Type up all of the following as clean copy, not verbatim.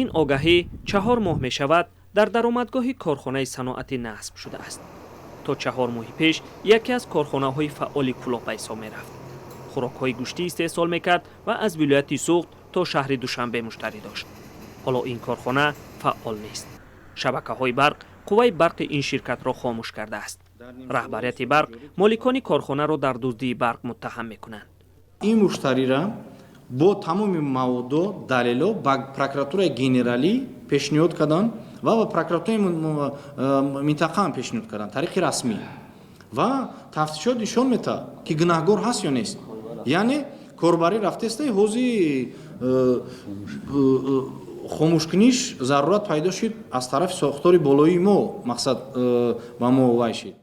Ин огаҳӣ 4 моҳ мешавад дар даромадгоҳи корхонаи саноатӣ насб шудааст. То 4 моҳи пеш яке аз корхонаҳои фаъоли Кӯлоб ба ҳисоб мерафт, хӯрокҳои гӯштӣ истеҳсол мекард ва аз вилояти Суғд то шаҳри Душанбе муштарӣ дошт. Ҳоло ин корхона фаъол нест. Шабакаҳои барқ қувваи барқи ин ширкатро хомӯш кардааст. Раҳбарияти барқ моликони корхонаро дар дуздии барқ муттаҳам мекунанд. Ин муштарира бо тамоми маводо, далело ба прокуратураи генералӣ пешниҳод карданд ва ба прокуратураи минтақаам пешниҳод карданд тариқи расмӣ ва тафтишот нишон метаҳад, ки гунаҳгор ҳаст ё нест. Яъне корбарӣ рафтеста, ҳози хомӯшкуниш зарурат пайдо шуд аз тарафи сохтори болоии мо, мақсад ба мо вай шид.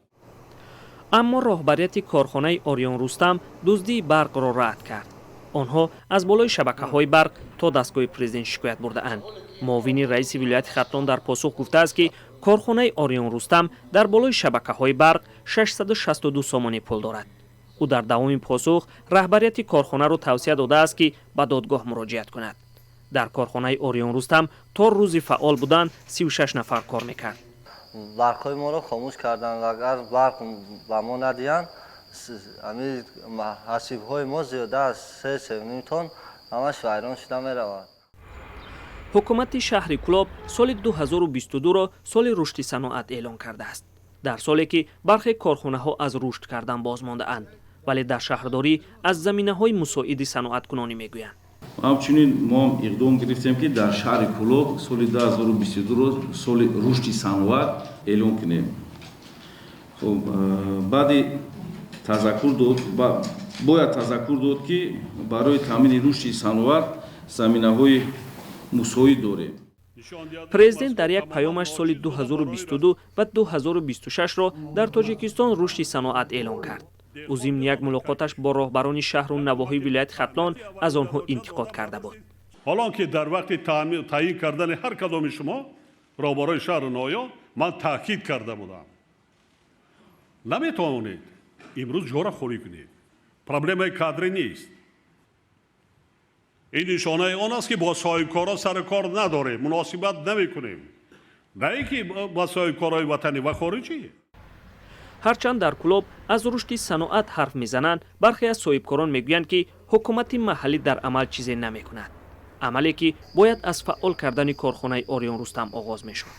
Аммо роҳбарияти корхонаи Ориён Рустам дуздии барқро рад кард. Онҳо аз болои шабакаҳои барқ то дастгоҳи президент шикоят бурдаанд. Муовини раиси вилояти Хатлон дар посух гуфтааст, ки корхонаи Ориён Рустам дар болои шабакаҳои барқ 662 сомонӣ пул дорад. Ӯ дар давоми посух раҳбарияти корхонаро тавсия додааст, ки ба додгоҳ муроҷиат кунад. Дар корхонаи Ориён Рустам то рӯзи фаъол будан 36 нафар кор мекард. Барқҳои моро хомӯш карданд. Агар барқ ба мо надиҳанд, ҳамин ҳасибҳои мо зиёда аз 3-3.5 тонн ҳамаш вайрон шуда меравад. Ҳукумати шаҳри Кӯлоб соли 2022-ро соли рушди саноат эълон кардааст, дар соле ки бархе корхонаҳо аз рушд кардан боз мондаанд, вале дар шаҳрдорӣ аз заминаҳои мусоиди саноаткунонӣ мегӯянд. Ҳамчунин мо иқдом гирифтем, ки дар шаҳри Кӯлоб соли 2022-ро соли рушди саноат эълон кунем. Хуб, баъди тазаккур дод, бояд тазаккур дод, ки барои таъмини рушди саноат заминаҳои мусоид дорем. Президент дар як паёмаш соли 2022 ва 2026-ро дар Тоҷикистон рушди саноат эълон кард. Ӯ зимни як мулоқоташ бо роҳбарони шаҳру навоҳии вилояти Хатлон аз онҳо интиқод карда буд. Ҳолон ки дар вақти таъйин кардани ҳар кадоми шумо, роҳбарои шаҳру ноҳиё, ман таъкид карда будам: наметавонед имрӯз ҷора холӣ кунед. Проблемаи кадрӣ нест, ин нишонаи он аст, ки бо соҳибкорон сару кор надорем, муносибат намекунем, на ин ки ба соҳибкорои ватанӣ ва хориҷӣ. Ҳарчанд дар Кӯлоб аз рушди саноат ҳарф мезананд, бархе аз соҳибкорон мегӯянд, ки ҳукумати маҳаллӣ дар амал чизе намекунад, амале ки бояд аз фаъол кардани корхонаи Ориён Рустам оғоз мешуд.